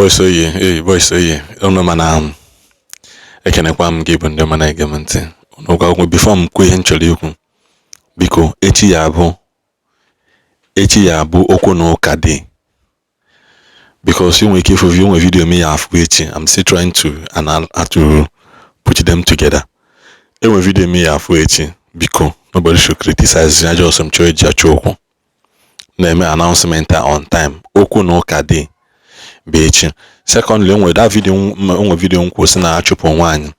Boys oyi, hey boys oyi, unu mana ekenekwa m gị bụ ndị ọma na-ege m ntị. Unu gwa before m kwuo ihe m chọrọ ikwu. Biko echi ya bụ okwu na ụka dị. Because ị nwere ike ịfụ nwe video m ya afụ echi. I'm still trying to to put them together. Enwe video m ya afụ echi. Biko nobody should criticize ya, just m chọọ eji achọ okwu. Na-eme announcement on time. Okwu na ụka dị bụ echi. Secondly, onwe that video, onwe video m kwuo sị na achụpụ nwaanyị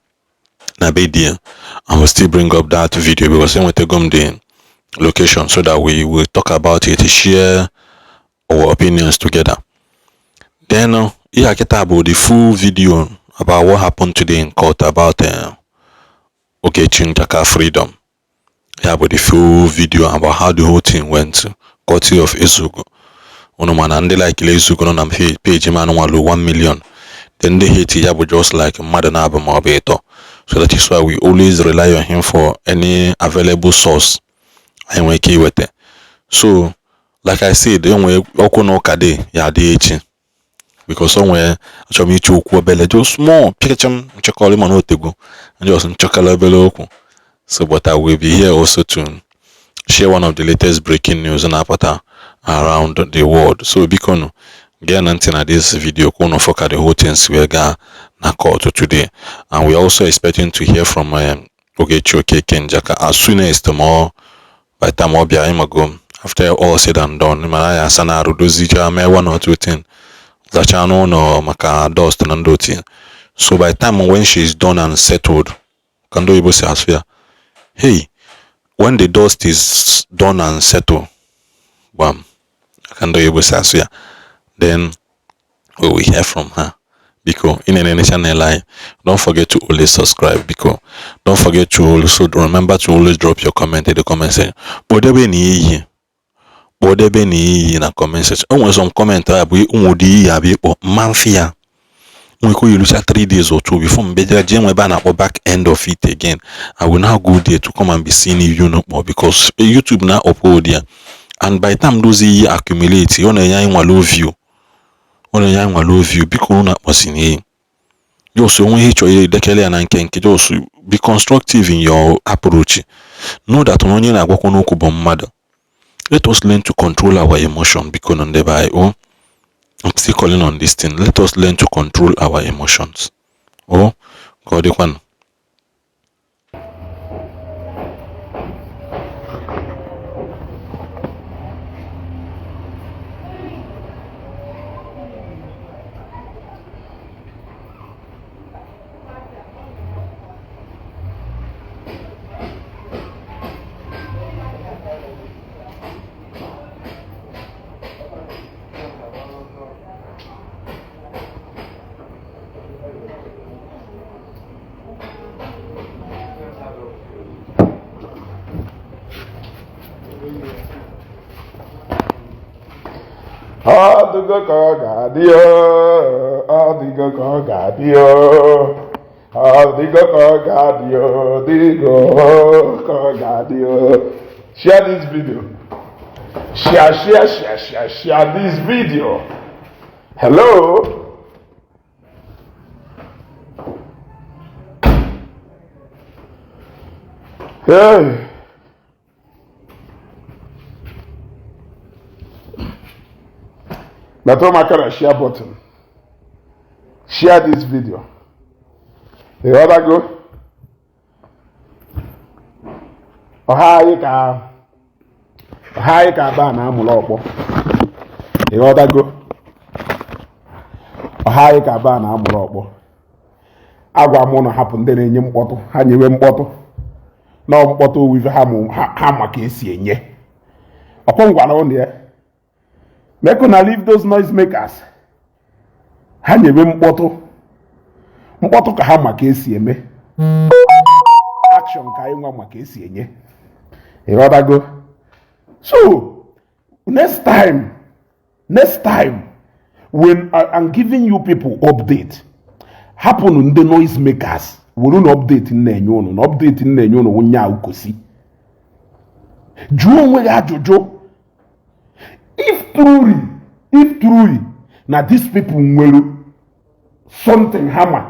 na be di ya. I will still bring up that video because enwetago m the location so that we will talk about it, share our opinions together. Then ihe a kịta bụ the full video about what happened today in court about Ogechi Njaka freedom. Ya bụ the full video about how the whole thing went, courtesy of Ezugo. Unu mana ndị like Ezugo nọ na page m anụnwalu 1 million. Then ndị hate ya bụ just like mmadụ na-abụ ma ọ bụ ịtọ. So that is why we always rely on him for any available source anyị nwere ike iweta. So like I said, enwe okwu na ụka dị ya dị echi. Because o nwee achọrọ m iche okwu obele, just small pịacham nchekọrọ mana otegwo just nchọkọrọ obere okwu. So but I will be here also to share one of the latest breaking news na-apụta around the world. So biko nu gee na ntị na this video ka unu fụ ka the whole things wee gaa na court today. And we are also expecting to hear from Ogechi Okeke Njaka as soon as tomorrow. By the time ọ bịa, ịmago, after all said and done, mana ya asa na arụ dozicha mee one or two thing, zachaa n'ụlọ maka dust na ndị otu. So by the time when she is done and settled, ka ndị oyibo si asụ ya, hey, when the dust is done and settled, gbam, ka ndị oyibo si asụ ya, then we will hear from her. Biko ị na-enene channel anyị, don't forget to always subscribe. Biko don't forget to also remember to always drop your comment in the comment section. Kpọdebe na iyi, kpọdebe na iyi na comment section. O nwere some comment a bụ ụmụ ụdị iyi abịa ịkpọ mma mfe ya nwere ike oyilucha 3 days or 2 before mgbe jee nwe ebe a na-akpọ back end of it again. I will now go there to come and be seeing you no more because YouTube na upload ya, and by the time those iyi accumulate, ọ na-enye anyị nwa low view, ọ na-enye anyị nwa low view. Biko unu akpọsina iyi. Just onwe ihe ị chọrọ idekele ya na nke nke, just be constructive in your approach. Know that na onye na-agwakwa n'okwu bụ mmadụ. Let us learn to control our emotion. Biko na ndị be anyị, oh, I'm still calling on this thing. Let us learn to control our emotions. Oh, ka ọ dịkwanụ. Ọ dịgo ka ọ ga-adị oo, ọ dịgo ka ọ ga-adị oo, ọ dịgo ka ọ ga-adị oo, dịgo ka ọ ga-adị oo. Share this video. Share, share, share, share, share this video. Hello? Hey. Metụ m aka na share button. Share this video. Ị ghọtago? Ọha anyị ka ọha anyị ka aba na-amụrụ ọkpọ. Ị ghọtago? Ọha anyị ka aba na-amụrụ ọkpọ. Agwa m ụnụ hapụ ndị na-enye mkpọtụ, ha nyewe mkpọtụ. Na mkpọtụ owive ha ha ma ka esi enye. Ọkwọ m gwara ụnụ ya. Make una leave those noise makers. Ha nyewe mkpọtụ. Mkpọtụ ka ha ma ka esi eme. Action ka anyị nwa ma ka esi enye. Ị ghọtago? So next time when I'm giving you people update, hapụnụ ndị noise makers, were na update m na-enye unu, na update m na-enye unu wụnye ahụ kosi. Jụọ onwe gị ajụjụ, if truly na these people nwere Something ha ma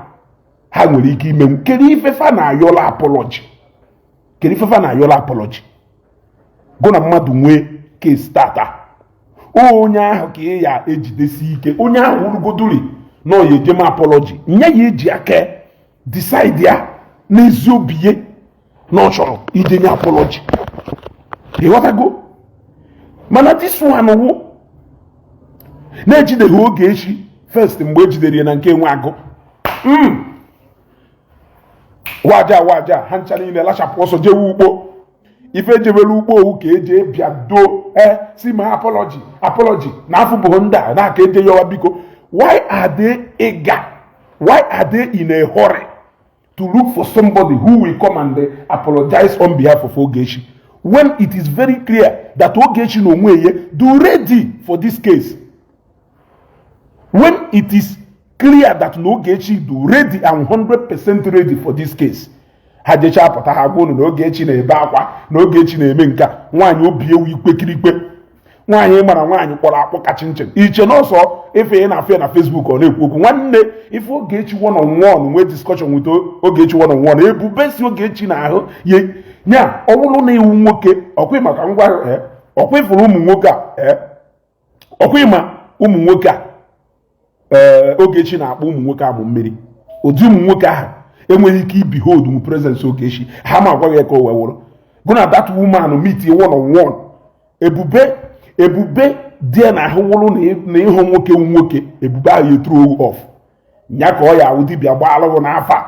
ha nwere ike imenwu. Kedu ife fa na-ayọla apology? Kedu ife fa na-ayọla apology? Gụ na mmadụ nwee case tata, onye ahụ ka ị ya ejidesi ike. Onye ahụ wurugoduri na ọ ya ejem apology nye ya, eji aka decide ya n'ezi obi ye na ọ chọrọ ije nye apology. Ịghọtago? Mana this one wụ na-ejideghị Ogechi first. Mgbe ejidere ya na nke nwe agụ, waja waja, ha ncha niile lachapụ ọsọ jewe ugbo. Ife ejebere ugbo owu ka eje bịa doo e si ma apology, apology na afọ bụ ndị a na-aka eje yọwa biko. Why are they eager? Why are they in a hurry to look for somebody who will come and apologize on behalf of Ogechi, when it is very clear that Ogechi na onwe ya do ready for this case? When it is clear that na Ogechi do ready and 100% ready for this case, ha jechaa pụta, ha gwa unu na Ogechi na-ebe akwa, na Ogechi na-eme nke a. Nwaanyị obi ewu ikpekirikpe, nwaanyị mara nwaanyị kpọrọ akpọ ka chinchin iche n'ọsọ ife ị na-afụ ya na Facebook, ọ na-ekwu okwu. Nwanne, ife Ogechi one on one, nwee discussion with Ogechi one on one, ebube si Ogechi na ahụ ye nya. Ọ bụrụ na iwu nwoke ọkwa maka ngwa, ọkwa ịfụrụ ụmụ nwoke a, ọkwa ịma ụmụ nwoke a, ee, Ogechi na-akpọ ụmụ nwoke amụ mmiri. Ụdị ụmụ nwoke ahụ enweghị ike ibehold mu presence Ogechi. Ha ma agwaghị ka o wee wụrụ gụ na that woman meet one on one, ebube ebube dị na ahụ wụrụ na ịhụ nwoke wu nwoke, ebube ahụ ya throw off ya ka ọ ya awụ dibịa gbaalụghụ n'afa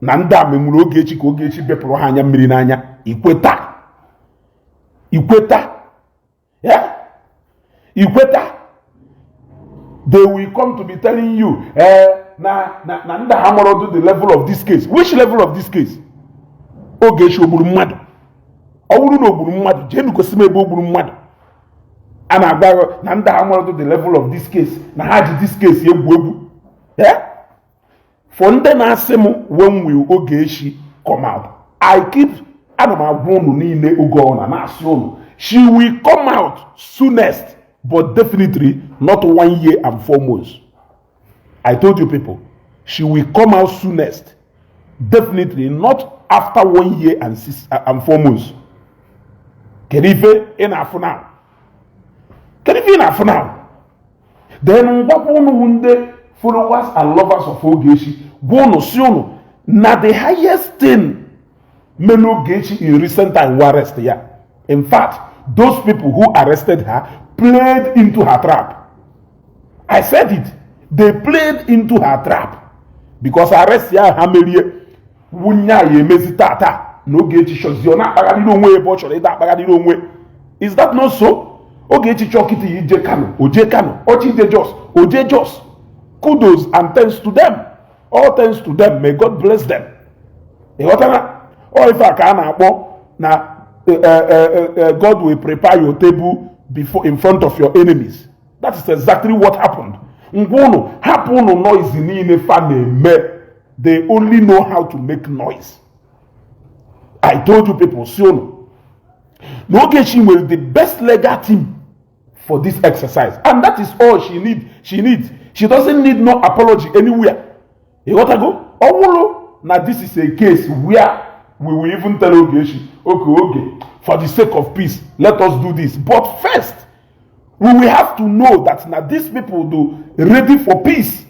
na ndị a menwuru Ogechi ka Ogechi bepụrụ ha anya mmiri n'anya. Ikweta, ikweta ya, ikweta. They will come to be telling you, na ndị ha mara the level of this case. Which level of this case? Ogechi o gburu mmadụ? Ọ bụrụ na o gburu mmadụ, jee gosi m ebe o gburu mmadụ. A na-agwa gị na ndị ha mara the level of this case, na ha ji this case egwu egwu. For ndị na-asị m, "When will Ogechi come out?" I keep, ana m agwa unu niile oge ọ na na-asị unu, she will come out soonest, but definitely not one year and 4 months. I told you people, she will come out soonest, definitely not after one year and 6 and 4 months. Kedu ife ị na-afụ now? Kedu ife ị na-afụ now? Then ngwakwa unu ndị followers and lovers of Ogechi, gwa unu si unu na the highest thing mere Ogechi in recent time were arrest ya. In fact, those people who arrested her played into her trap. I said it, they played into her trap, because arrest ya ha merie nwunye a ya emezi tata na Ogechi chọzie ọ na-akpagharịrị onwe ebe ọ chọrọ ịda akpagharịrị onwe. Is that not so? Ogechi chọọ kịta ya ije Kano, oje Kano. Ọchị ije Jos, oje Jos. Kudos and thanks to them, all thanks to them. May God bless them. Ịghọtara? Ọ ife a ka a na-akpọ na God will prepare your table before in front of your enemies. That is exactly what happened. Ngwa, unu hapụ unu noise niile fa na-eme. They only know how to make noise. I told you people si unu na Ogechi nwere the best legal team for this exercise, and that is all she need. She needs, she doesn't need no apology anywhere. Ịghọtago? Ọ bụrụ na this is a case where we will even tell Ogechi, "Okay, Oge, for the sake of peace, let us do this," but first we will have to know that na these people do ready for peace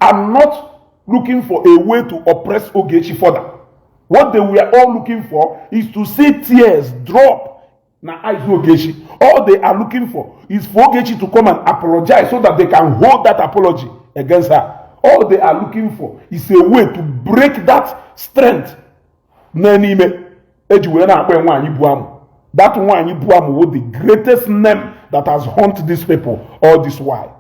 and not looking for a way to oppress Ogechi further. What they were all looking for is to see tears drop na eyes Ogechi. All they are looking for is for Ogechi to come and apologize so that they can hold that apology against her. All they are looking for is a way to break that strength n'ime eji wee na-akpọ ya nwaanyị bu amụ. That nwaanyị bu amụ wo the greatest name that has haunt these people all this while.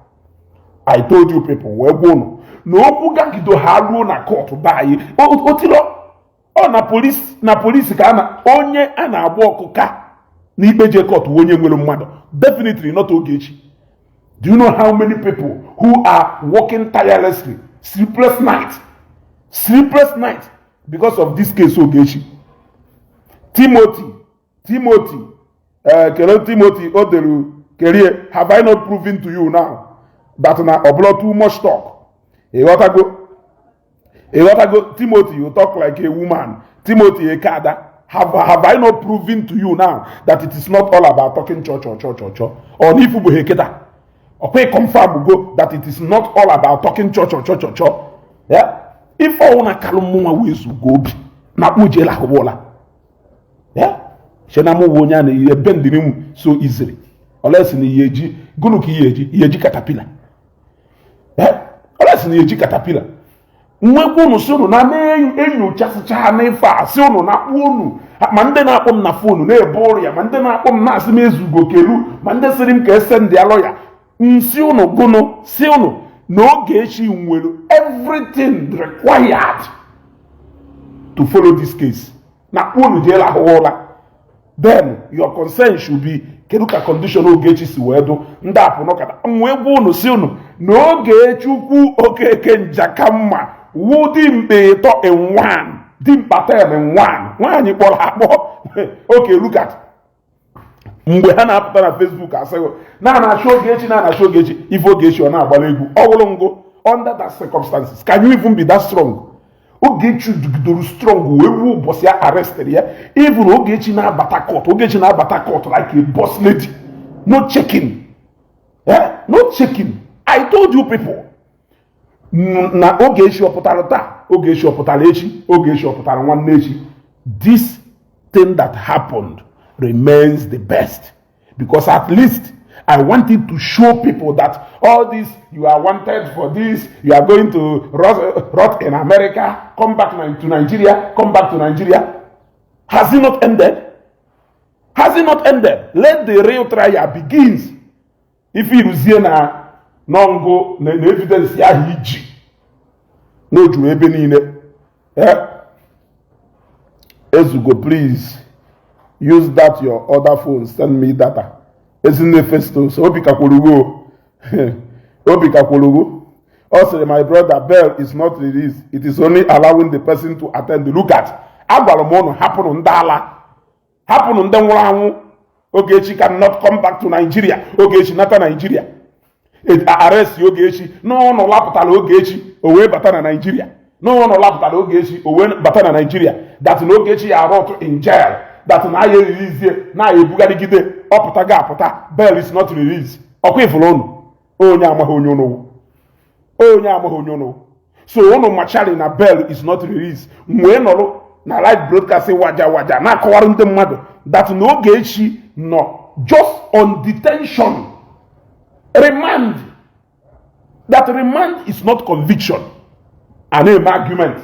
I told you people, wee gwa unu na okwu gagido ha ruo na court be anyị otilo ọ na polisi, na polisi ka a na onye a na-agba ọkụka n'ikpe je court wụ onye nwere mmadụ, definitely not Ogechi. Do you know how many people who are working tirelessly, sleepless night, sleepless night, because of this case Ogechi? Timothy, Timothy, kele Timothy Oderu kerie. Have I not proven to you now that na ọbụla too much talk? Ịghọtago? Ịghọtago? Timothy, you talk like a woman. Timothy Ekada, have I not proven to you now that it is not all about talking cho cho cho cho cho? Ọ na ifu bụ kịta ọkwa confirm go that it is not all about talking cho cho cho cho cho. Yeah? Ife ọwụ na kalụ mmụnwa wee zugo obi na kpujela ahụbụla ya chena mụ onye a na-eyi ebe ndịrị m so easily, olesi na ihe eji gụnụ ka ihe eji ihe eji caterpillar, olesi na ihe eji caterpillar nwekwa unu si unu na na-enyochasịcha n'ife a, si unu na akpụ unu, ma ndị na-akpọ m na phone na-ebu ọrịa, ma ndị na-akpọ m na-asị m ezugo kelu, ma ndị sịrị m ka ese ndị alọ ya nsi unu gụnụ, si unu na Ogechi nwere everything required to follow this case, na unu jeela ahụ ụla. Then your concern should be, kedu ka condition Ogechi si wee dụ? Ndị apụ nọkata wee gwa unu, si unu na Ogechukwu Okeke Njakamma wu dimkpa ịtọ in one, dimkpa 10 in one. Nwaanyị kpọrọ akpọ. Okay, look at mgbe ha na-apụta na Facebook asịghị na na-achọ Ogechi, na na-achọ Ogechi. Ife Ogechi ọ na-agbara egwu ọ wụrụ ngụ under that circumstances, can you even be that strong? Ogechi dugidoro strong wee ruo ụbọchị ya arrested ya. Even Ogechi na-abata court, Ogechi na-abata court like a boss lady. No checking, eh? No checking. I told you people na Ogechi ọ pụtara taa, Ogechi ọ pụtara echi, Ogechi ọ pụtara nwanne echi. This thing that happened remains the best, because at least I wanted to show people that all this, you are wanted for this, you are going to rot in America, come back to Nigeria, come back to Nigeria. Has it not ended? Has it not ended? Let the real trial begins. Ife iruzie na nọngụ na evidence ahụ iji n'ojuru ebe niile. Eh? Ezugo, please use that your other phone, send me data. Ezinne Festus, obi kakwurugo, obi kakwurugo. Ọ sịrị, "My brother, bail is not released, it is only allowing the person to attend." Look at, agwara m ụnụ hapụnụ ndị ala, hapụnụ ndị nwụrụ anwụ. Ogechi cannot come back to Nigeria. Ogechi nata Nigeria, arrest Ogechi n'ụlọ, lapụtara Ogechi, o wee bata na Nigeria n'ụlọ, lapụtara Ogechi, o wee bata na Nigeria, that na Ogechi ya rot in jail, that na aya eririzie na aya ebugharịgide ọpụta ga apụta. Bail is not release. Ọkwa ifuru unu onye amaghị onye unu, onye amaghị onye unu. So unu machari na bail is not release. Wee nọrọ na live broadcasting waja waja na-akọwara ndị mmadụ that na Ogechi nọ just on detention, remand, that remand is not conviction. A na-eme argument,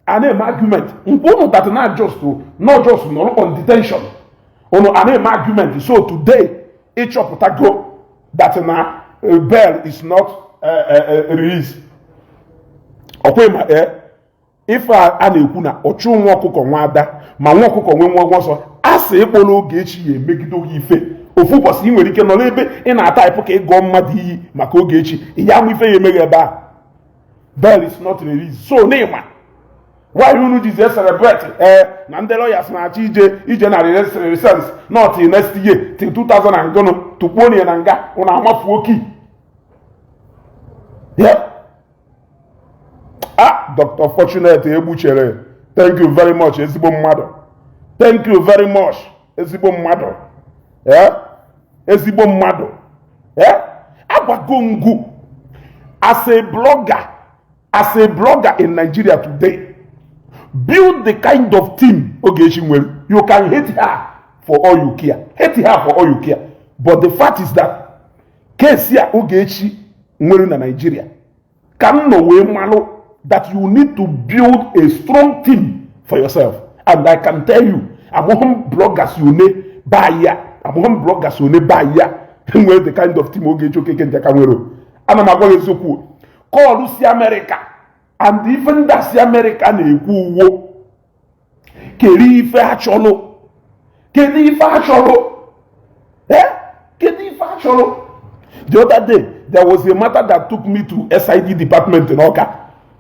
a na-eme argument nke unu that na just not just nọrọ on detention, unu a na-eme argument. So today ịchọpụtago that na bail is not release. Ọkwa ma ife a na-ekwu na ọchụ nwa ọkụkọ nwa ada, ma nwa ọkụkọ nwee nwa ọsọ a sị ịkpọrọ Ogechi ya emegide gị ife. Ofu ụbọchị ị nwere ike nọrọ ebe ị na-ataịpụ ka ị gụọ mmadụ iyi maka Ogechi, ya amụ ife ya emeghe ebe a. Bail is not release. So n'ịma why unu jizi celebrate ee na ndị lawyers na-achọ ije ije na recess not till next year, till 2000 and gụnụ tukpuo ya na nga, unu amafuo oki yeah. Ah, Dr. Fortunate Egbuchere, thank you very much, ezigbo mmadụ. Thank you very much, ezigbo mmadụ. Yeah? Ezigbo mmadụ. Yeah? Agwago ngụ as a blogger, as a blogger in Nigeria today, build the kind of team Ogechi nwere. You can hate her for all you care, hate her for all you care, but the fact is that case a Ogechi nwere na Nigeria ka m nọ wee malụ that you need to build a strong team for yourself. And I can tell you, among bloggers one buy ya, among bloggers one buy ya nwere the kind of team Ogechi Okeke Njaka nwere. Ana m agwa gị eziokwu. Call si America and even ndị si America na-ekwu uwo kedu ife achọlụ, kedu ife achọlụ, eh, kedu ife achọlụ. The other day there was a matter that took me to SID department in Awka.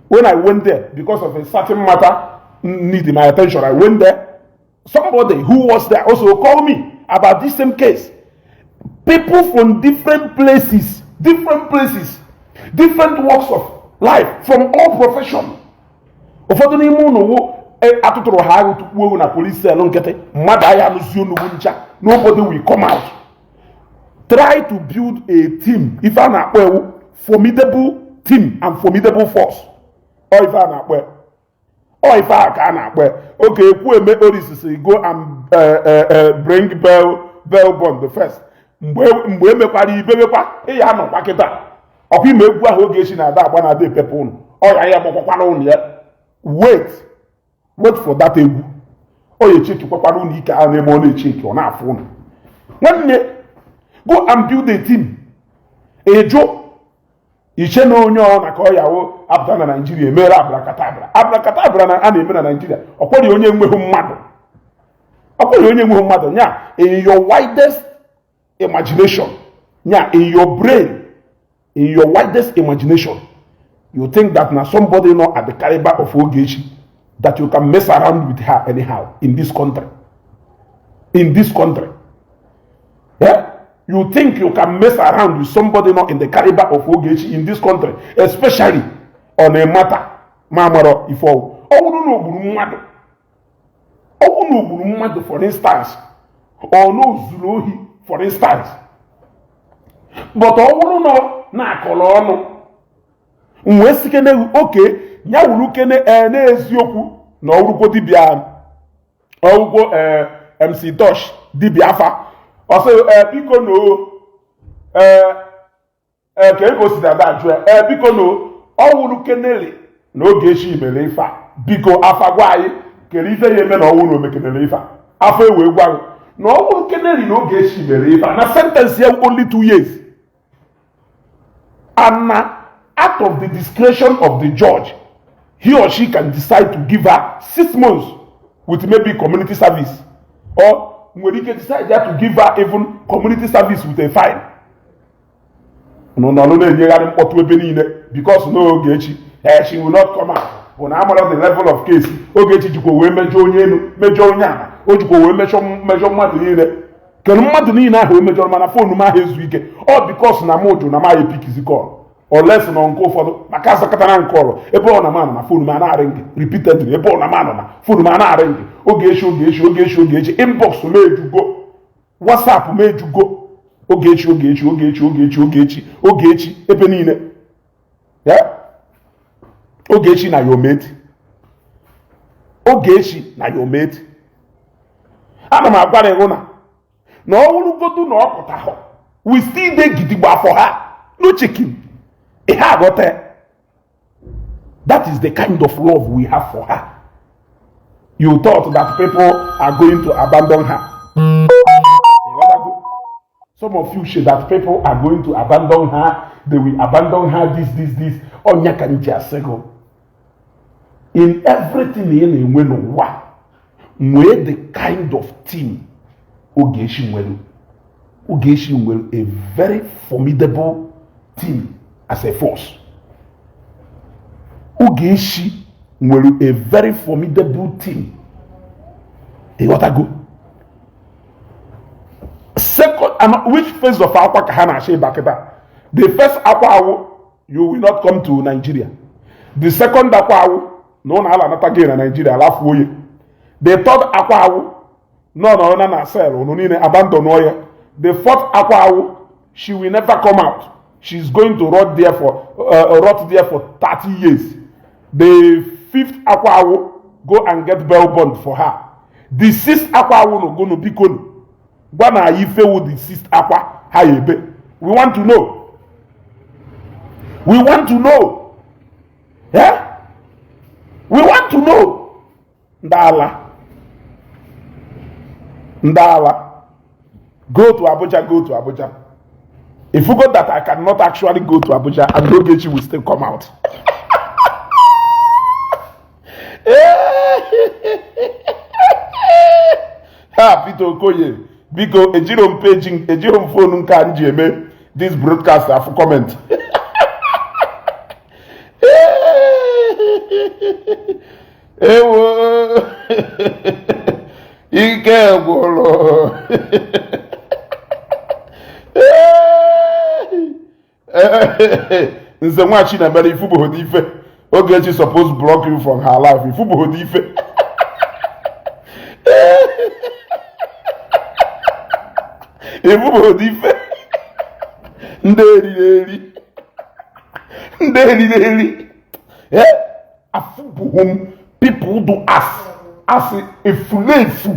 When I went there, because of a certain matter need my attention, I went there. Somebody who was there also called me about this same case. People from different places, different places. Different walks of life, from all profession. Ụfọdụ n'ime ụnụ wụ atụtụrụ ha agụ tukpuo ewu na police cell nkịtị, mmadụ ahịa anụzi onugbu ncha. Nobody will come out. Try to build a team. Ife a na-akpọ ewu formidable team and formidable force. Ọ ife a na-akpọ, ọ ife a ka a na-akpọ. Oke ekwu eme orisisi, go and bring bail bond first. Mgbe emekwara ibebekwa, ị ya anọkwa kịta ọkwa ime egwu ahụ Ogechi na-ada agba na ada epepe ụnụ. Ọ ya ya gbakwakwara ụnụ ya. Wait, wait for that egwu. Ọ ya echekikwakwara ụnụ ike ahụ na-eme. Ọ na-echeki, ọ na-afụ ụnụ. Nwanne, go and build a team. Ịjụ iche na onye ọ na ka ọ yawo apụta na Naijiria emere abracadabra, abracadabra na a na-eme na Naijiria. Ọkwọrị onye enweghị mmadụ, ọkwọrị onye enweghị mmadụ nya. In your widest imagination, nya, in your brain, in your widest imagination, you think that na somebody not at the caliber of Ogechi that you can mess around with her anyhow in this country? In this country, yeah? You think you can mess around with somebody not in the caliber of Ogechi in this country, especially on a matter ma amaro ife ọwụ? Ọ bụrụ na o gburu mmadụ, ọ bụrụ na o gburu mmadụ, for instance, or na o zuru ohi, for instance, but ọ bụrụ na na-akọrọ ọnụ m wee sị kene oke ya wuru kene ee n'eziokwu na ọwụrụkwo dibịa, ọwụkwo ee MC Tosh dibịa afa, ọ sị ee biko no, ee ee ka ego si dada ajụ ya, ee biko no, ọ wụrụ keneli na Ogechi mere ife a, biko afa gwa anyị kere ife ya eme na ọnwụ na omekenere ife a. Afọ ewee gwa gị na ọ bụrụ keneli na Ogechi mere ife a, na sentence ya only 2 years, and na out of the discretion of the judge, he or she can decide to give her 6 months with maybe community service, or nwere ike decide ya to give her even community service with a fine. Nọ nọlụ na-enyegharị mkpọtụ ebe niile because na Ogechi, she will not come out, bụ na amara the level of case Ogechi jikwa wee mejọ onye elu, mejọ onye ala, o jikwa wee mejọ mmadụ niile. Kedu mmadụ niile ahụ o mejọrọ? Mana phone m ahụ ezu ike ọ because na m jụ na m ahụ epikizi call oles nọ nke ụfọdụ maka azakọtara nke ọrụ ebe ọ na m anọ na phone m a na-arị gị repeatedly, ebe ọ na m anọ na phone m a na-arị gị. Ogechi, Ogechi, Ogechi, Ogechi, inbox m ejugo, WhatsApp m ejugo, Ogechi, Ogechi, Ogechi, Ogechi, Ogechi, Ogechi ebe niile. Yeah? Ogechi na your mate, Ogechi na your mate. Ana m agwa gị na ọ wụrụgodu na ọ pụtahụ, we still dey gidigba for her, no checking ihe aghọta. That is the kind of love we have for her. You thought that people are going to abandon her. Ịghọtago? Some of you say that people are going to abandon her, they will abandon her, this, this, this. Ọnya ka m ji asị gị, in everything ị na-enwe n'ụwa, nwee the kind of team Ogechi nwere. Ogechi nwere a very formidable team as a force. Ogechi nwere a very formidable team. Ịghọtago? Second and which phase of akwa ka ha na-achọ ịba kịta? The first akwa awụ, "You will not come to Nigeria." The second akwa awụ na ụnụ ala anata gị na Nigeria alafuo ya. The third akwa awụ nọ nọrọ na cell, ụnụ niile abandon ya. The fourth akwa awụ, she will never come out, she's going to rot there for 30 years. The fifth akwa awụ, go and get bail bond for her. The sixth akwa awụ no gonu, biko nu gwa na anyị ifewu the sixth akwa ha ya ebe. We want to know, we want to know, yeah? We want to know. Ndị ala, ndị ala, go to Abuja, go to Abuja. If you go that I cannot actually go to Abuja and Ogechi will still come out. Ha, Peter Okoye, biko ejiro m page, ejiro m phone nke a m ji eme this broadcast afụ comment. Ewo, ike gwụrụ. Nze nwa Chinemere, ifubughodi ife. Ogechi suppose block you from her life. Ifubughodi ife. Ifubughodi ife. Ndị eriri eri. Ndị eriri eri. Eh? Afụbughị m people do as asị efulefu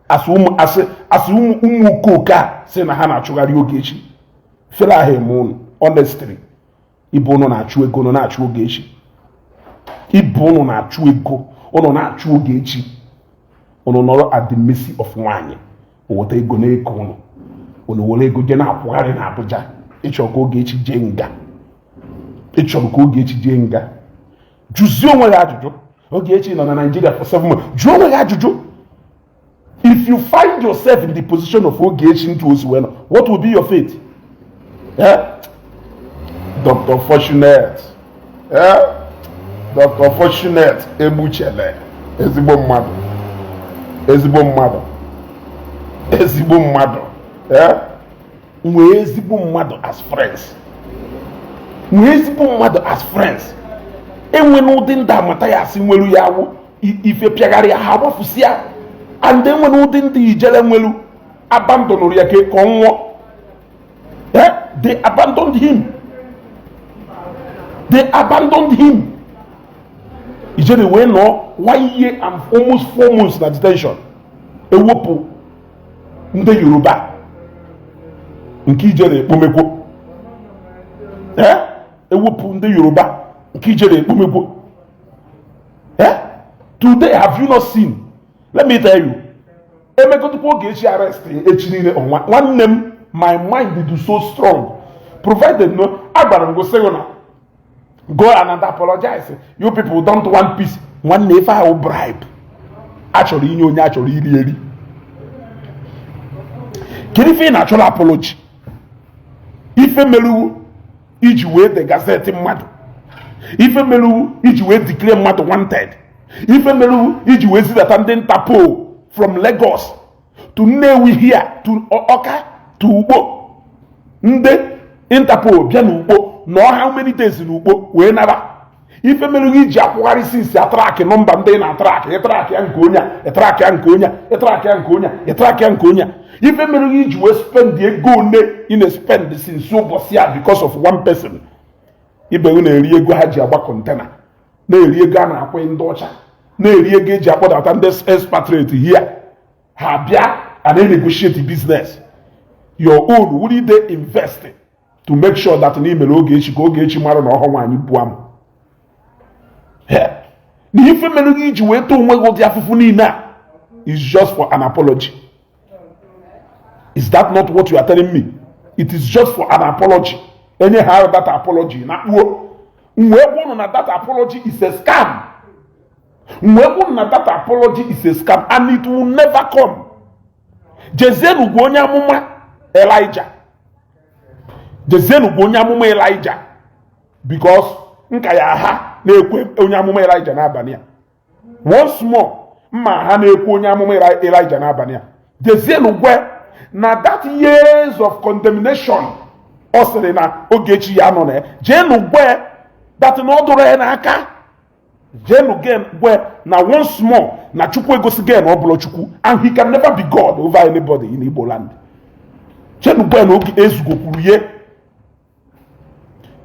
asị ụmụ asị asị ụmụ ụmụ okooko a sị na ha na-achụgharị Ogechi. Fere ahụ eme ụnụ, honestly, ibe ụnụ na-achụ ego, ụnụ na-achụ Ogechi. Ibe ụnụ na-achụ ego, ụnụ na-achụ Ogechi. Ụnụ nọrọ at the mercy of nwaanyị weta ego na-eko ụnụ. Ụnụ were ego jee na-akwụgharị na Abuja ịchọ ka Ogechi jee nga. Ịchọrọ ka Ogechi jee nga. Jụzie onwe gị ajụjụ. Ogechi nọ na Nigeria for 7 months. Jụọ onwe gị ajụjụ: if you find yourself in the position of Ogechi ntu osi wee nọ, what will be your fate? Eh? Dr. Fortunate, eh? Dr. Fortunate Egbuchele, ezigbo mmadụ, ezigbo mmadụ, ezigbo mmadụ. Eh? Nwee ezigbo mmadụ as friends, nwee ezigbo mmadụ as friends. Enwe n'ụdị ndị amata ya asị nwelu ya awụ ife pịagharịa ha agbafusịa, and enwe n'ụdị ndị ijele nwelu abandonụrụ ya ka ọ nwụọ. Eh? They abandoned him, they abandoned him. Ijele wee nọ one year and almost 4 months na detention. Ewepụ ndị Yoruba nke ijele ekpomekwo. Eh? Ewepụ ndị Yoruba nke ijele ekpomekwo. Eh? Today, have you not seen? Let me tell you, emegotukwa Ogechi arrest echi niile ọnwa, nwanne m, my mind is so strong, provided no agwara m gosi na go and apologize. You people don't want peace. Nwanne, ife ahụ bribe a chọrọ inye onye a chọrọ iri eri. Kedu ife ị na-achọrọ apology? Ife meruwu iji wee de gazette mmadụ, ife meruwu iji wee declare mmadụ wanted, ife meruwu iji wee zidata ndị Interpol from Lagos to Nnewi here, to Ọka, to Ukpo. Ndị Interpol bịa n'Ukpo nọọ how many days n'Ukpo wee nara. Ife mere gị iji akwụgharị since atrack number ndị na-atrack, ịtrack ya nke onye a, ịtrack ya nke onye a, ịtrack ya nke onye a, ịtrack ya nke onye a. Ife mere gị iji wee spend ego one ị na-spend since ụbọchị a because of one person. Ibe gị na-eri ego ha ji agba container, na-eri ego a na-akwụ ndị ọcha, na-eri ego eji akpọdata ndị expatriate here, ha bịa and negotiate business. Your own will they invest to make sure that na imere Ogechi ka Ogechi mara na ọhọ nwaanyị bụ amụ na ife mere gị iji wee too onwe gị ụdị afụfụ niile a is just for an apology. Is that not what you are telling me? It is just for an apology. Enye ha that apology na kpuo wee gwụ na that apology is a scam. Wee gwụ na that apology is a scam and it will never come. Jezienu gwa onye amụma Elijah, jezienu gwa onye amụma Elijah, because nka ya ha na-ekwe onye amụma Elijah n'abalị a. Once more, mma ha na-ekwe onye amụma Elijah n'abalị a. Jezienu gwe na that years of condemnation ọ sịrị na Ogechi ya nọ na ya, jeenu gwe that na ọ dụrụ ya n'aka. Jeenu gwe na once more na Chukwu egosigo ya na ọ bụla Chukwu and he can never be God over anybody in Igbo land. Jeenu gwe na oge ezugokwuru ye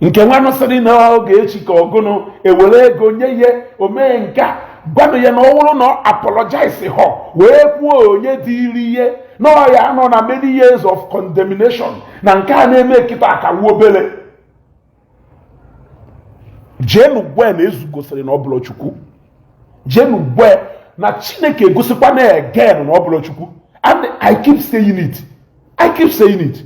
nke nwanụ sịrị na Ogechi ka ọgụnụ ewere ego nye ihe o mee nke a. Gwanụ ya na ọ bụrụ na ọ apologize họ wee kwuo onye dịrị ihe na ọ ya nọ na many years of condemnation na nke a na-eme kịta akawu obere. Jeenu gwe na ezu gosiri na ọ bụla Chukwu. Jeenu gwe na Chineke egosikwa na again na ọ bụla Chukwu. And I keep saying it, I keep saying it,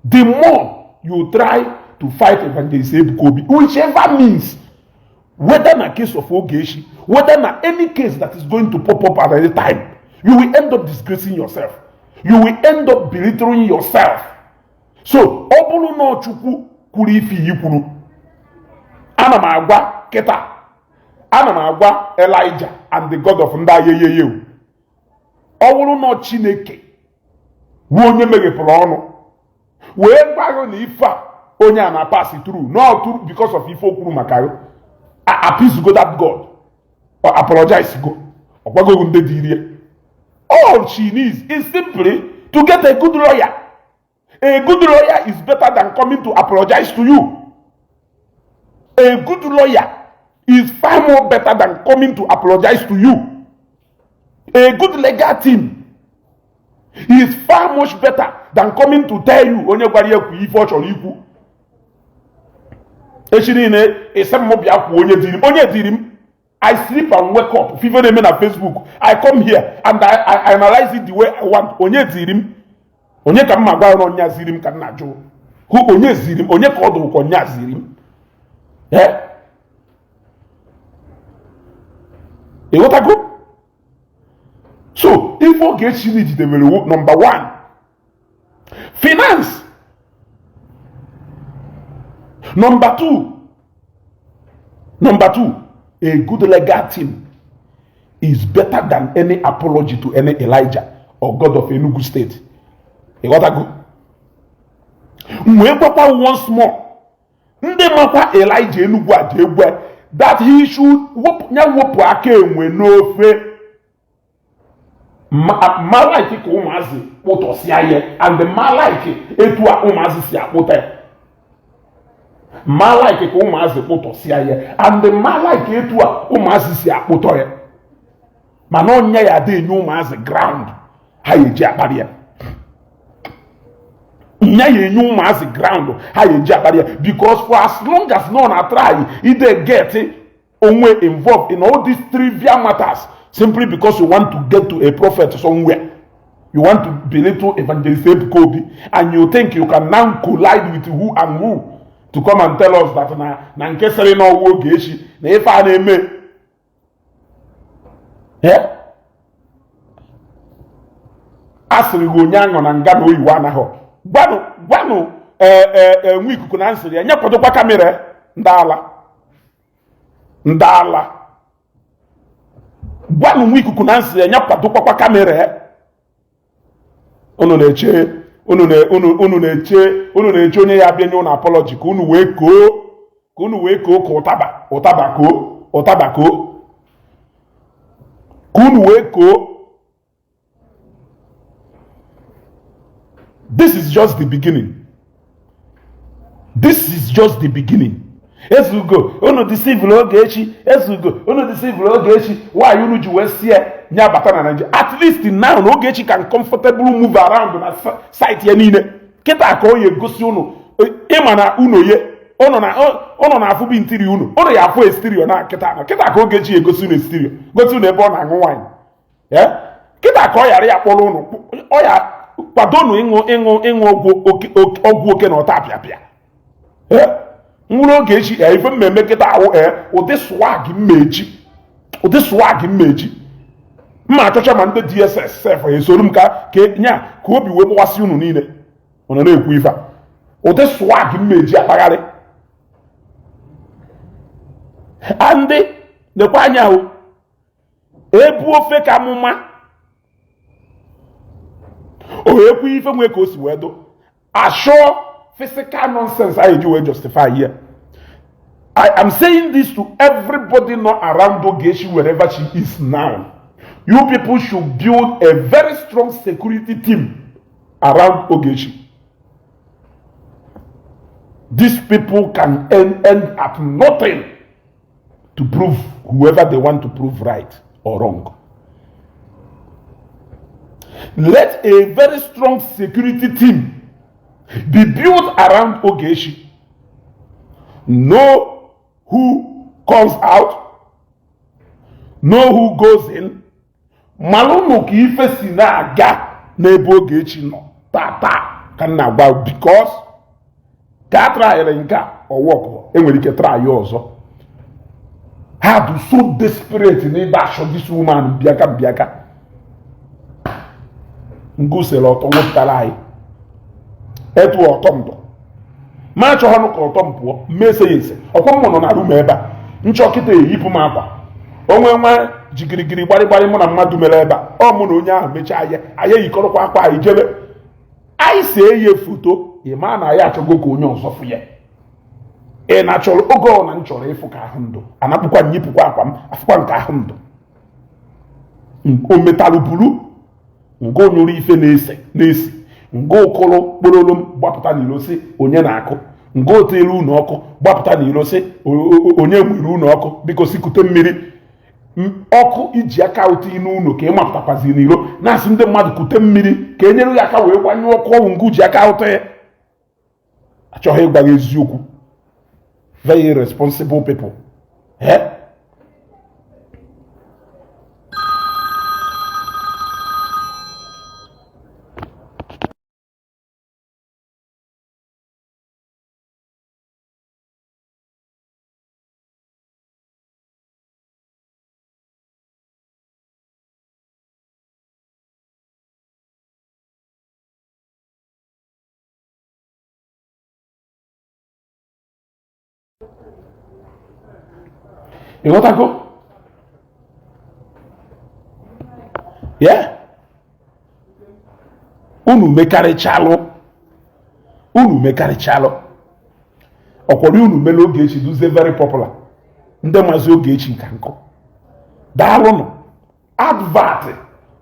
the more you try to fight Evangelist Ebuka Obi, whichever means, whether na case of Ogechi, whether na any case that is going to pop up at any time, you will end up disgracing yourself, you will end up belittling yourself. So ọ bụrụ na Chukwu kwuru ife iyi kwuru, ana m agwa kịta, ana m agwa Elijah and the God of ndị ayeyeye, ọ bụrụ na Chineke bụ onye meghepụrụ ọnụ wee gwa gị na ife a Onye a na pass through, not through because of ife o kwuru maka ya. Appease go that God or apologize go ọgwagogo ndị dị irie. All she needs is simply to get a good lawyer. A good lawyer is better than coming to apologize to you. A good lawyer is far more better than coming to apologize to you. A good legal team is far much better than coming to tell you onye gwara ya kwu ife ọ chọrọ ikwu. Echi niile ịsị m bịa kwuo onye diri m, onye diri m. I sleep and wake up ife na-eme na Facebook. I come here and I analyze it the way I want. Onye diri m? Onye ka m ma gwa na onye ziri m ka m na-ajụ hụ? Onye ziri m? Onye ka ọ dụrụ ka onye ziri m? Eh? Ịghọtago? So ife Ogechi jidebere, number one, finance. Number two, a good legal team is better than any apology to any Elijah or God of Enugu State. Ịghọtago? M wee gwakwa once more, ndị makwa Elijah Enugu a ji egwe that he should ya wepụ aka enwe n'ofe. Ma like ka ụmụazị kpụtọsịa ya, and ma like etu a ụmụazị si akpụta ya. Ma like ka ụmụazị kpụtọsịa ya, and ma like etu a ụmụazị si akpụtọ ya. Mana ọnya ya ada enye ụmụazị ground ha ya eji akparị ya. Nya ya enye ụmụazị ground ha ya eji akparị ya, because for as long as nọ na try ide get onwe involved in all these trivial matters simply because you want to get to a prophet somewhere, you want to belittle Evangelist Ebuka Obi, and you think you can now collide with who and who to come and tell us that na nke sịrị n'ọnwa Ogechi na ife a na-eme. Eh? A sịrị gị onye aṅụ na nga na oyiwo anaghọ. Gwanụ gwanụ ee, nwa ikuku na nsịrị ya nye kwadokwa camera. Ndị ala, ndị ala, gwanụ nwa ikuku na nsịrị ya nye kwadokwakwa camera. Unu na-eche, unu na unu unu na-eche, unu na-eche onye ya abịa nye unu apology ka unu wee koo, ka unu wee koo ka ụtaba ụtaba koo, ụtaba koo, ka unu wee koo. This is just the beginning. This is just the beginning. Ezugo unu deceive Ogechi. Ezugo unu deceive Ogechi. Why unu ji wee sie nye bata na Nigeria? At least now na Ogechi can comfortably move around na site ya niile kịta ka ọ ya egosi unu. Ịma na unu ye unu na unu na-afụ bụ interior unu, unu ya afụ exterior na kịta na kịta ka Ogechi egosi unu exterior, gosi unu ebe ọ na-aṅụ wine. Kịta ka ọ ghara ya kpọrọ unu, ọ ya kwadonu ịṅụ ọgwụ oke na ọta apịapịa. Nwụrụ Ogechi. Ife mmemme kịta ahụ, ụdị swag mmeji, ụdị swag mmeji mma achọcha ma ndị DSS sef esoro m ka nya ka obi wee gbawasị unu niile. Unu na-ekwu ife a, ụdị swag mmeji akpagharị andị nekwa anya ahụ ebu ofe ka amụma o ekwu ife nwee ka o si wee do assure physical nonsense anyị ji wee justify here. I am saying this to everybody not around Ogechi wherever she is now. You people should build a very strong security team around Ogechi. These people can end at nothing to prove whoever they want to prove right or wrong. Let a very strong security team be built around Ogechi. Know who comes out, know who goes in. Malụnụ ka ife si na-aga n'ebe Ogechi nọ tata ka m na-agwa, because ka a tryịrị nke a ọwọkụ, enwere ike try ọzọ. Ha dị so desperate n'ịba achọ this woman bịaka bịaka ngusere ọtọ wepụtara anyị etu ọtọ ndụ ma achọghọnụ ka ọtọ m pụọ mmese ya ese. Ọkwa m nọ na room ebe a nchọ kịta eyipụ m akwa onwe nwa jigirigiri gbarịgbarị mụ na mmadụ mere ebe a. Ọ mụ na onye ahụ mechaa ya, anyị eyikọrọkwa akwa anyị jebe. Anyị see ya foto, ị ma na ya achọgo ka onye ọzọ fụ ya. Ị na-achọrọ oge ọ na m chọrọ ịfụ ka ahụ ndụ anapụkwa nyipụkwa akwa m afụkwa nke ahụ ndụ o metalụ buru ngo nyụrụ ife na-ese na-esi ngo ụkụrụ kpororo m gbapụta n'ilo sị onye na-akụ ngo otelu unu ọkụ gbapụta n'ilo sị onye nwere unu ọkụ biko si kute mmiri ọkụ iji aka ụtụ n'ụlọ ka ị mapụtakwazi n'iro na-asị ndị mmadụ kute mmiri ka e nyere ya aka wee gbanyụọ ọkụ ọwụ ngụ ji aka ụtụ ya. Achọghị ịgwa gị eziokwu. Very irresponsible people. Eh? Ịghọtago ya unu mekarịchalụ, unu mekarịchalụ ọkwọrọ unu mere Ogechi duzie very popular. Ndị mazi Ogechi nka nkụ daalụnụ. Advert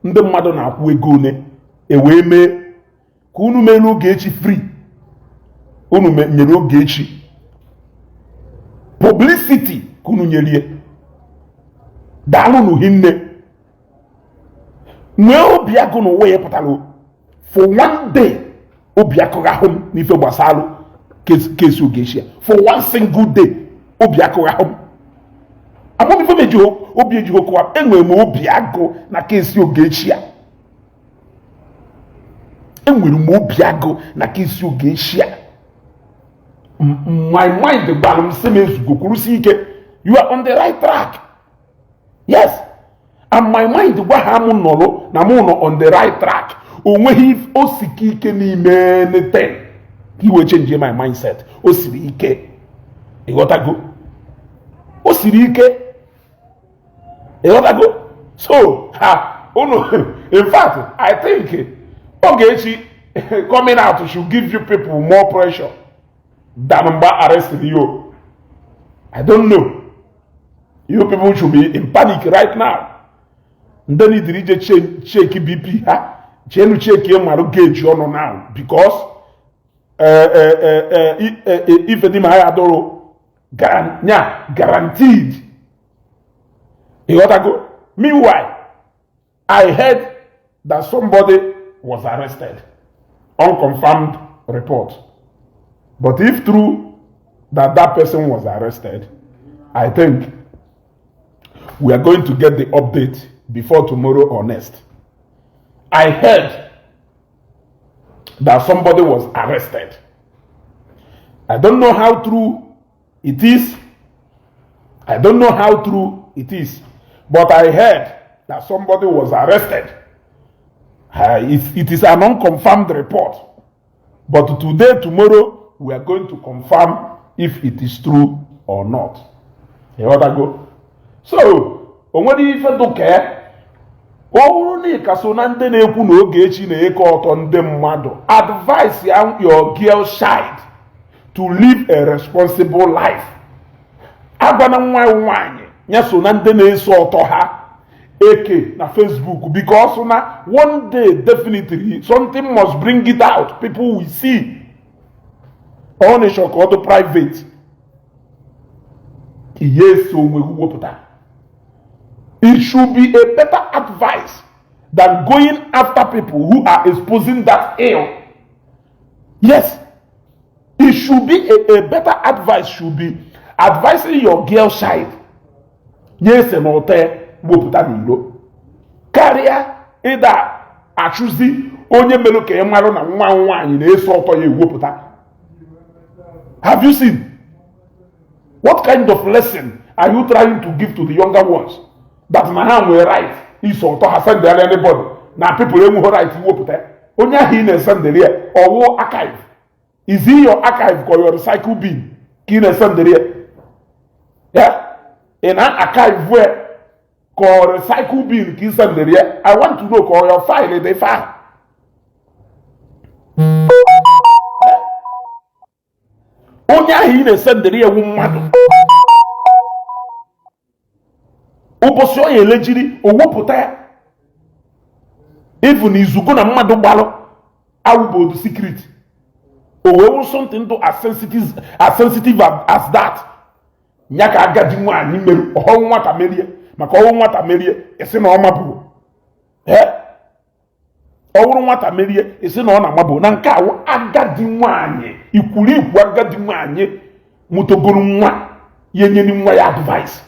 ndị mmadụ na-akwụ ego one ewee mee ka unu mere Ogechi free, unu nyere Ogechi publicity ka unu nyerie. Daalụnụ hinne. Nwee obi agụ n'ụwa ya pụtara for one day obi akụghị ahụ m n'ife gbasara case Ogechi ya. For one single day obi akụghị ahụ m. Amamife m ejighị obi ejighị okụwa. Enwere m obi agụ na case Ogechi ya. Enwere m obi agụ na case Ogechi ya. My mind gwara m sị m ezugo kwurusi ike, you are on the right track. Yes, and my mind gwa ha m nọrọ na m nọ on the right track. O nweghị o sike ike n'ime anything ka iwe change my mindset. O siri ike, ịghọtago? O siri ike, ịghọtago? So ha unu, in fact, I think Ogechi coming out should give you people more pressure than mgbe arrested you. I don't know, you people should be in panic right now. Ndị nidiri ije check BP ha chenu check marụ geji ọnụ now, because ife dị ma ha adọrọ nya guaranteed. Ịghọtago? Meanwhile, I heard that somebody was arrested. Unconfirmed report, but if true that that person was arrested, I think we are going to get the update before tomorrow or next. I heard that somebody was arrested. I don't know how true it is. I don't know how true it is, but I heard that somebody was arrested. It is an unconfirmed report, but today, tomorrow, we are going to confirm if it is true or not. Ịghọtago? So o nwere ife dụka ọ bụrụ na ị ka so na ndị na-ekwu na Ogechi na-eke ọtọ ndị mmadụ, advise your girl child to live a responsible life. Agwana nwa nwaanyị ya so na ndị na-eso ọtọ ha eke na Facebook, because na one day definitely something must bring it out. People will see. Ọ na-ịchọ ka ọ dị private, ihe eso onwe gị wepụta. It should be a better advice than going after people who are exposing that ill. Yes, it should be a better advice should be advising your girl child nye ese na ụtọ wepụta n'ilo karịa ịda achụzi onye mere ka ị marụ na nwa nwaanyị na-eso ọtọ ya ewepụta. Have you seen what kind of lesson are you trying to give to the younger ones, that na ha nwere right iso ọtọ ha send anybody, na people enweghị right iwepụta? Onye ahụ ị na-esendịrị ya ọwụ archive? Is he your archive ka your recycle bin ka ị na-esendịrị ya? Ya ị na archive ka ọ recycle bin ka ị sendịrị ya? I want to know ka ọ your file dị ife ahụ. Onye ahụ ị na-esendịrị ya ewu mmadụ, ụbọchị ọ ya elejiri o wepụta ya. Even izugo na mmadụ gbalụ awụbodu secret, o wee wụ something do as sensitive as that. Ya ka agadi nwaanyị merụ ọhọ nwata merie, maka ọwụ nwata merie, ị sị na ọ mabụ. Ọ wụrụ nwata merie, ị sị na ọ na-amabụ. Na nke awụ agadi nwaanyị ikwuru ikwu, agadi nwaanyị mụtogoro nwa ya, enyere nwa ya advice,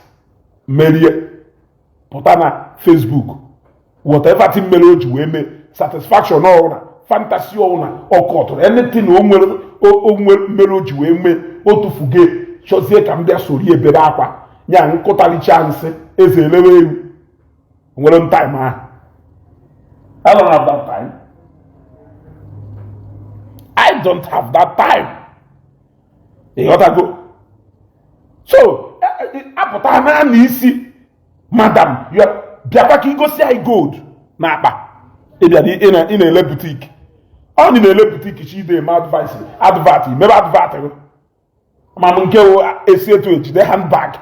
merie, pụta na Facebook. Whatever thing mere o ji wee mee satisfaction ọwụna, fantasy ọwụna, ọkọtụrụ anything o nwere o nwere mere o ji wee mee, o tufuge, chọzie ka m bịa soro ebere akwa nya nkụtalicha nsị eze elewe ewu. Nwere m time ahụ? I don't have that time. I don't have that time. Ịghọtago? So apụta naanị isi madam, bịakwa ka igosi anyị gold na akpa ịbịa ị na-ele boutique. Ọ na-ele boutique chide eme advice, advert, mebe advert gị. Ma m nke esi etu ejide handbag,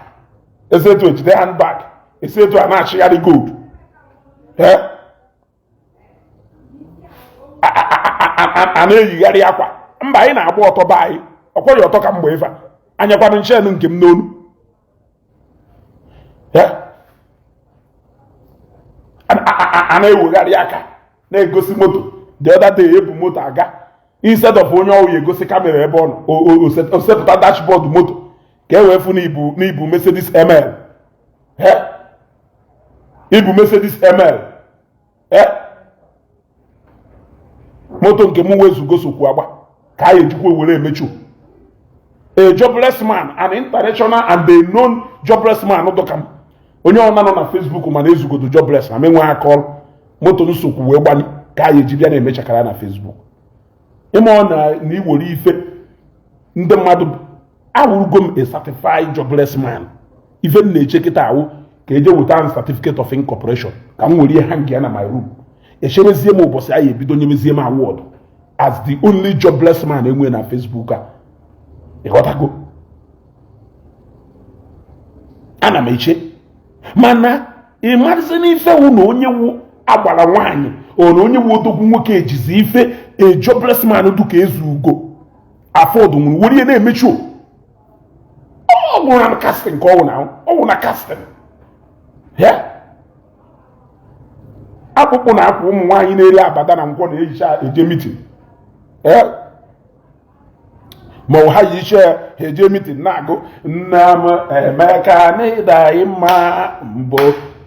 esi etu ejide handbag, esi etu a na-achịgharị gold. Ee, a na-eyigharị akwa mba. Anyị na-agba ọtọ be anyị, ọkwọghị ọtọ ka mgbe ife a anyakwana nchen nke m n'olu. Ee, a na-ewegharị aka na-egosi moto. The other day ebu moto aga, instead of onye ọwụ ya egosi camera ebe ọ nọ, o sepụta dashboard moto ka e wee fụ n'ibu Mercedes ML. Ibu Mercedes ML, moto nke m wezugo sokwu agba ka a ejikwa were emechu. A jobless man, an international and a known jobless man dọka m, onye ọna nọ na Facebook mana ezugodo jobless na menwe aka ọrụ, moto nsogbu wee gbanye ka a eji bịa na-emechakara na Facebook. Ịma ọ na iwere ife ndị mmadụ awụrụgo m a certified jobless man. Ife m na-eche kịta awụ ka eje weta m certificate of incorporation ka m were ihe hang ya na my room, echerezie m ụbọchị anyị ebido nyemezie m award as the only jobless man enwe na Facebook a. Ịghọtago? Ana m eche, mana ị marịzi n'ife wụ na onye wu agbara nwaanyị ọ na onye wu odogwu nwoke ejizi ife a jobless man du ka ezu ugo afọdụ nwụrụ were ihe na-emechi. Ọ gwụrụ na casting ka ọ wụ na ọ wụ na casting ya. Akpụkpụ na akwa ụmụ nwaanyị na-eri abada na nkwọ na-ehicha eje meeting, ma ọ ha yi iche ha eje meeting na-agụ nna m Emeka n'ịda mma mbụ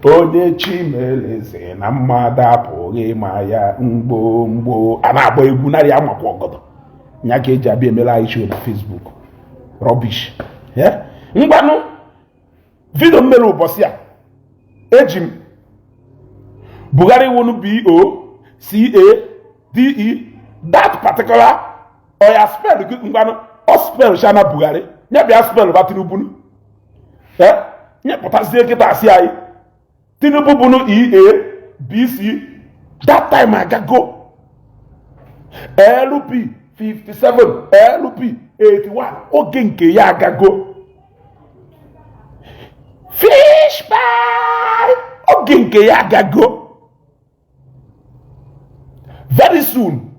onye Chimeleze na mmadụ apụghị ịma ya mgbo mgbo. A na-agba egwu narị amakwa ọgọdọ ya ka eji abịa emere anyị show na Facebook. Rubbish. Ngwanụ, video m mere ụbọchị a, eji m Buhari wonu B O C A D E that particular oya spell. Ngwanụ, ọ spell shana Buhari ya bịa spell ba Tinubu nye pụtazie kịta asị anyị Tinubu bụnụ E A B C. That time agago. LP 57, LP 81, oge nke ya agago. Fish pie, oge nke ya agago. Very soon,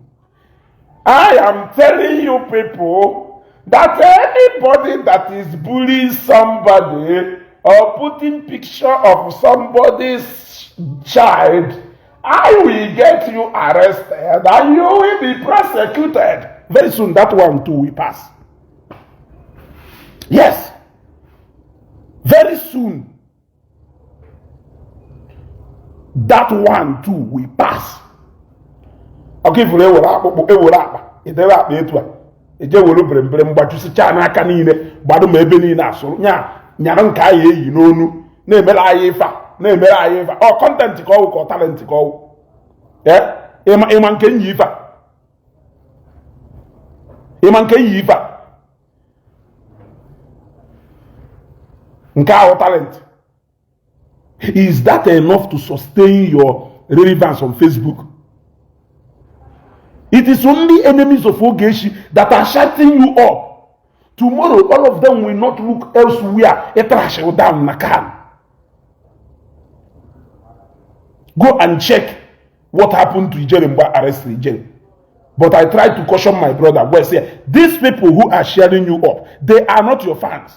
I am telling you people that anybody that is bullying somebody or putting picture of somebody's child, I will get you arrested and you will be prosecuted. Very soon, that one too will pass. Yes. Very soon, that one too will pass. Ọka ifuru ewere akpụkpọ, ewere akpa, edebe akpa etu a, eje were bịrịbịrị mgbajusichaa n'aka niile, gbado ma ebe niile asụrụ nya nyara nke anyị eyi n'onu na-emere anyị ife a, na-emere anyị ife a. Ọ content ka ọwụ, ka ọ talent ka ọwụ. Ịma nke nyi ife a, ịma nke yi ife a, nke ahụ talent. Is that enough to sustain your relevance on Facebook? It is only enemies of Ogechi that are shutting you up. Tomorrow, all of them will not look elsewhere. Trash down na can. Go and check what happened to Ijele mgbe arrested Ijele. But I tried to caution my brother where say, these people who are sharing you up, they are not your fans.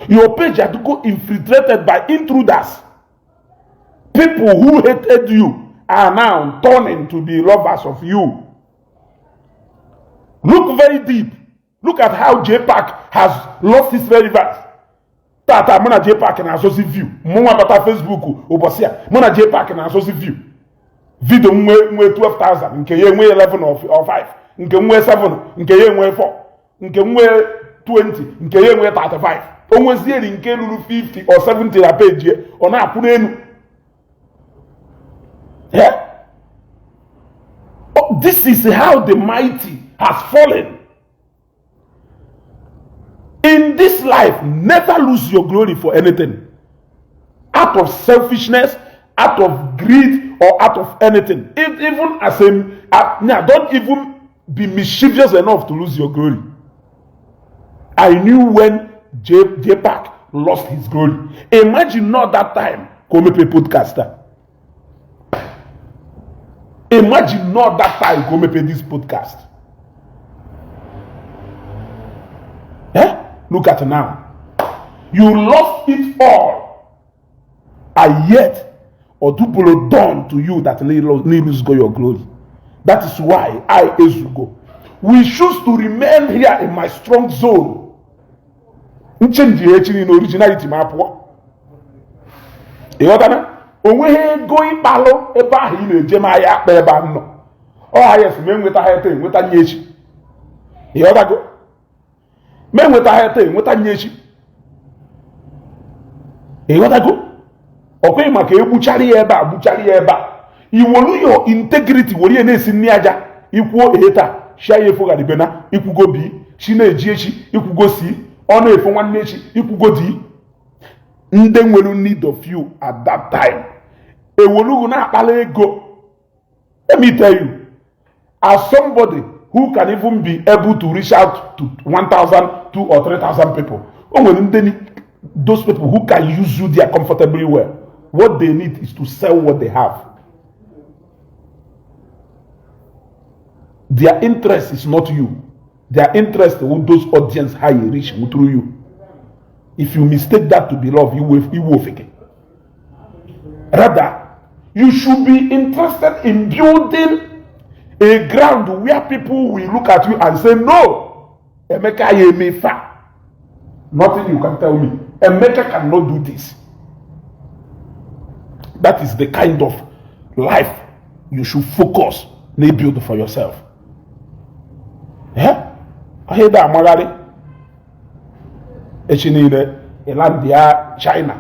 Your page had to go infiltrated by intruders. People who hated you are now turning to be lovers of you. Look very deep. Look at how JPAC has lost his relevance. Tata mụ na JPAC na-azọzi view. Mụnwa bata Facebook ụbọchị a, mụ na JPAC na-azọzi view. Video nwe nwe 12,000, nke ya enwe 11 or 5, nke nwe 7, nke ya enwe 4, nke nwe 20, nke ya enwe 35. O nwezieri nke ruru 50 or 70 na page ya, ọ na-akwụ n'elu. Yeah? Oh, this is how the mighty has fallen. In this life, never lose your glory for anything. Out of selfishness, out of greed, or out of anything. If, even as a now, don't even be mischievous enough to lose your glory. I knew when JPAC lost his glory. Imagine not that time, ka o mepe podcaster. Imagine not that time ka o mepe this podcast. Eh? Look at now. You lost it all. And yet, Odubolo done to you that lose go your glory. That is why I, Ezugo, we choose to remain here in my strong zone. Nchenji echi niile originality ma apụọ. Ịghọtana? O nweghị ego ịkpalụ ebe ahụ ị na-eje ma ya akpa ebe a nọ. Ọ ha yes, ma enweta ha ete enweta nye echi. Ịghọtago? Ma enweta ha ete enweta nye echi. Ịghọtago? Ọkweghị maka egbuchara ya ebe a, gbuchara ya ebe a. Iwolu your integrity were ya na-esi nri aja. Ikwuo ehe taa, shia ya efogharịbe na ikwugo bi, chi na-eji echi, ikwugo si, ọ na-efo nwanne echi, ikwugo di. Ndị nwere need of you at that time ewolugu na-akpala ego. Let me tell you, as somebody who can even be able to reach out to 1,000, 2 or 3,000 people, o nwere ndị, those people who can use you there comfortably well. What they need is to sell what they have. Their interest is not you. Their interest with those audience how you reach through you. If you mistake that to be love, you will fake. Rather, you should be interested in building a ground where people will look at you and say, no, Emeka Yemefa. Nothing you can tell me. Emeka cannot do this. That is the kind of life you should focus and build for yourself. Yeah? Ahịa amagharị echi niile ịlandịa China,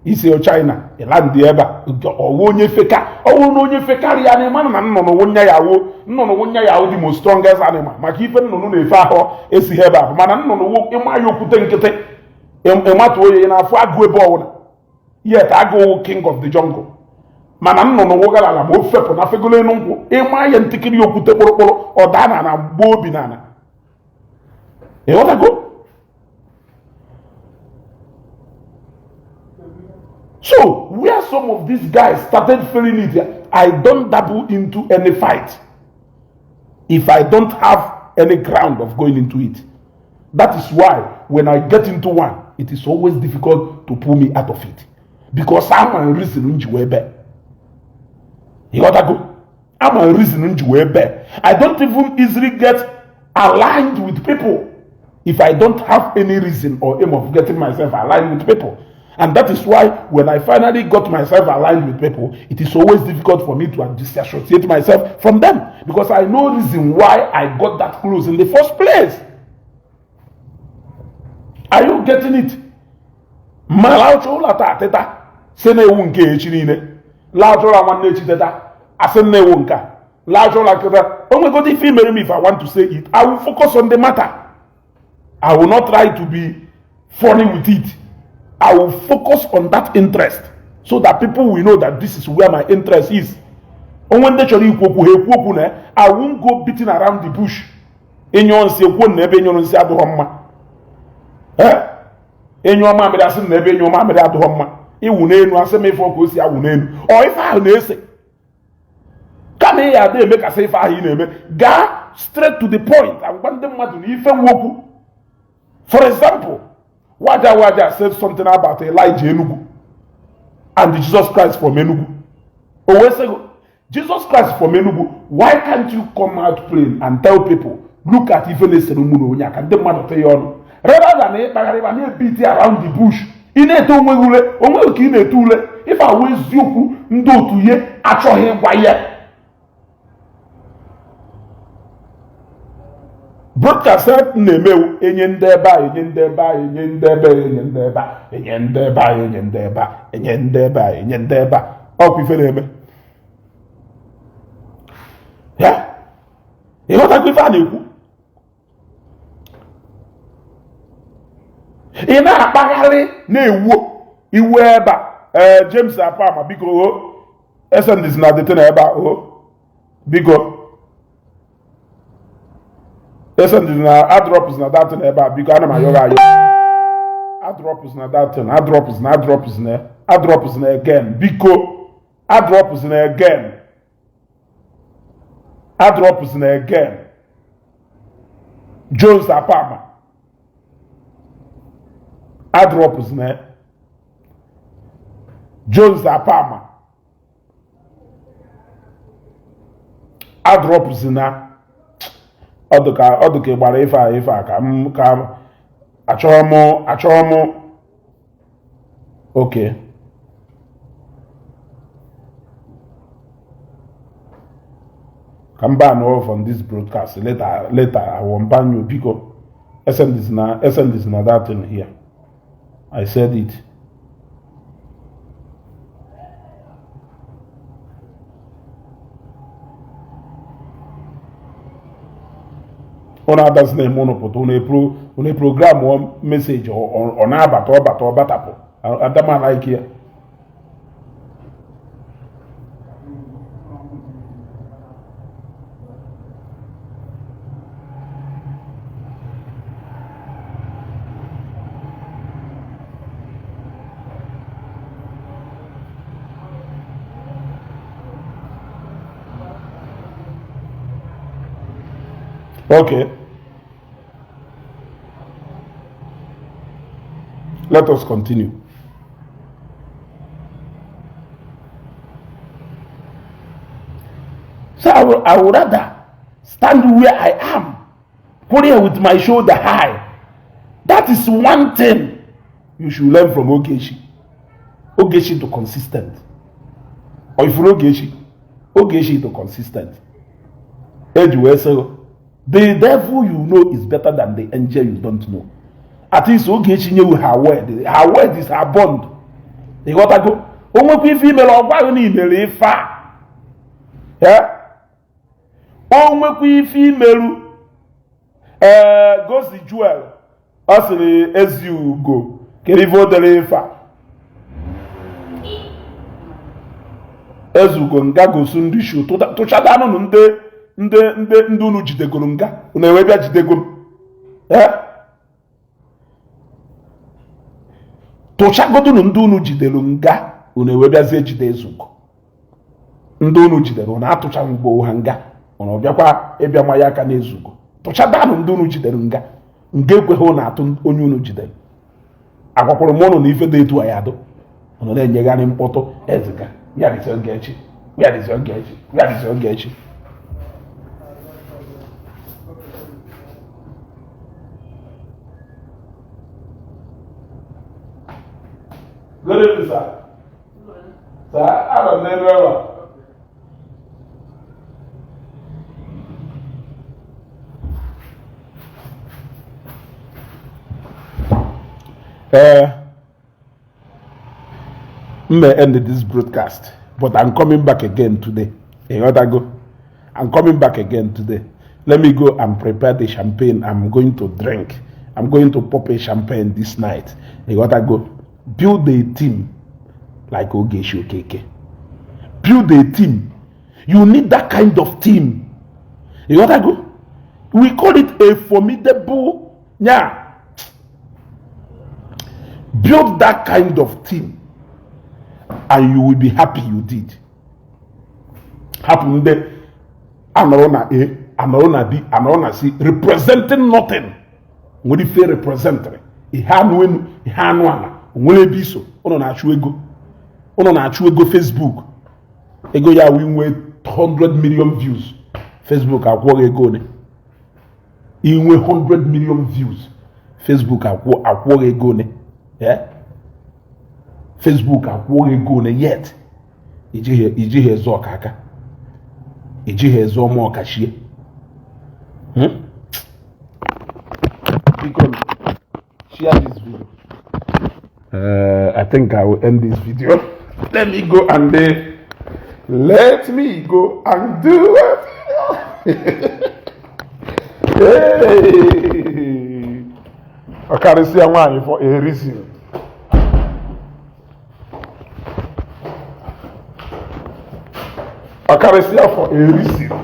isi China ịlandị ebe a, ọwụ onye feka, ọwụ na onye fekarịa na ịmana na nnụnụ wụ nya ya wụ nnụnụ wụ nya ya wụ the most strongest animal, maka ife nnụnụ na-efe ahụ esighị ebe ahụ, mana nnụnụ wụ ịma ya okwute nkịtị ịmatụ onye na-afụ agụ ebe ọwụla, yet agụ king of the jungle, mana nnụnụ wụgara ala ma o fepụ na fegolo elu nkwụ, ịma ya ntikiri okwute kpụrụkpụrụ ọ daa na na gbuo obi n'ala. Ịghọtago? So where some of these guys started feeling it, I don't dabble into any fight if I don't have any ground of going into it. That is why when I get into one, it is always difficult to pull me out of it, because I'm a reason nji wee bee. Ịghọtago? I'm a reason nji wee bee. I don't even easily get aligned with people if I don't have any reason or aim of getting myself aligned with people. And that is why when I finally got myself aligned with people, it is always difficult for me to disassociate myself from them, because I know reason why I got that close in the first place. Are you getting it? Ma laụcha ụlọ taa teta si na-ewu nke echi niile, laụcha ụlọ nwanne echi teta asị na-ewu nke a, laụcha ụlọ kịta. O nwegodi ife imere m, if I want to say it, I will focus on the matter. I will not try to be funny with it. I will focus on that interest so that people will know that this is where my interest is. Onwe ndị chọrọ ikwu okwu ha ekwu okwu na I won't go beating around the bush. Ịnyụọ nsị, ekwuo na ebe ịnyụrụ nsị adịghọ mma. Ee, ịnyụọ mamịrị, asị na ebe ịnyụọ mamịrị adịghọ mma. Iwu n'elu, asị m ife ka o si awụ n'elu. Ọ ife ahụ na-ese kama ị ya ada emekasị ife ahụ ị na-eme, gaa straight to the point, agwa ndị mmadụ na ife nwokwu. For example, Waja Waja said something about Elijah Enugu and Jesus Christ from Enugu. O wee sị, Jesus Christ from Enugu, why can't you come out plain and tell people, look at ife na-esere mụ na onye a, ka ndị mmadụ tee ya ọnụ, rather than ịkpagharị ma na-ebeat around the bush? Ị na-ete onwe gị ule, onwe ka ị na-ete ule. Ife awụ eziokwu, ndị otu ihe achọghị ịgwa ya. Broadcast na-eme, enye ndị ebe a, enye ndị ebe a, enye ndị ebe a, enye ndị ebe a, enye ndị ebe a, enye ndị ebe a, enye ndị ebe a, enye ndị ebe a. Ọkwa ife na-eme ya. Ịghọtakwa ife a na-ekwu? Ị na-akpagharị na-ewu iwu ebe a. Ee, James Apama, biko o esendis na dete na ebe a. O biko, esendis na adrops na datin ebe a. Biko, ana m ayọ gị ayọ, adrops na datin, adrops na, adrops na, adrops na again. Biko, adrops na again, adrops na again. Jones Apama, adrops na. Jones Apama, adrops na. Ọ dị ka ị gbara ife a, ife a ka m ka achọrọ m, achọrọ m. Okay, ka m ban off on this broadcast. Later, later I will ban you. Biko, send this na, send this na that thing here. I said it. Ụnụ adazi na-eme, ụnụ pụta, ụnụ program message, ọ na-abata, ọ bata, ọ batapụ. Adama like ya. Okay. Let us continue. So I would rather stand where I am, put here with my shoulder high. That is one thing you should learn from Ogechi. Ogechi to consistent. Or if you Ogechi, Ogechi to consistent. Eji wee sị, the devil you know is better than the angel you don't know. At least Ogechi nyewu her word. Her word is her bond. Ịghọtago? O nwekwa ife imere, ọ gwaghị na imere ife a. O nwekwa ife imeru. Ee, Gosi Jewel, ọ sịrị ezi ugo, kedu ife o dere ife a? Ezugo nga gosu ndị shu tụchadanụnụ ndị unu jidegoro nga, unu enwe bịa jidego m. Ee, tụchagodunu ndị unu jidere nga, unu enwe bịazie jide ezugo. Ndị unu jidere, unu atụcha mgbo ha nga, unu bịakwa ịbịa ma ya aka n'ezugo. Tụchadanụ ndị unu jidere nga. Nga ekweghị unu atụ onye unu jidere. Agwakwara m ụnụ na ife dị etu a ya adụ. Unu na-enyegharị mkpọtụ eziga ya dịzi Ogechi, ya dịzi Ogechi, ya dịzi Ogechi. Good evening, sir. Sir, anọ m n'elu ebe a. M may end this broadcast, but I'm coming back again today. Ịghọtago? I'm coming back again today. Let me go and prepare the champagne I'm going to drink. I'm going to pop a champagne this night. Ịghọtago? Build a team like Ogechi Okeke. Build a team. You need that kind of team. Ịghọtago? We call it a formidable nya. Build that kind of team and you will be happy you did. Hapụ ndị anọrọ na A, anọrọ na B, anọrọ na C, representing nothing. Nwere ife representịrị ihe anụ enu, ihe anụ ala, nwere ebe iso. Ụnụ na-achụ ego, ụnụ na-achụ ego Facebook. Ego ya wee nwee 100 million views, Facebook akwụọ gị ego one. Inwe 100 million views, Facebook akwụọ gị ego one. Facebook akwụọ gị ego one, yet ijighị ezu ọka aka, ijighị ezu ọma ọkachie. Biko, share this video. I think I will end this video. Let me go and let me go and do it. Hey! Ọkarịsịa nwaanyị for a reason. Ọkarịsịa for a reason.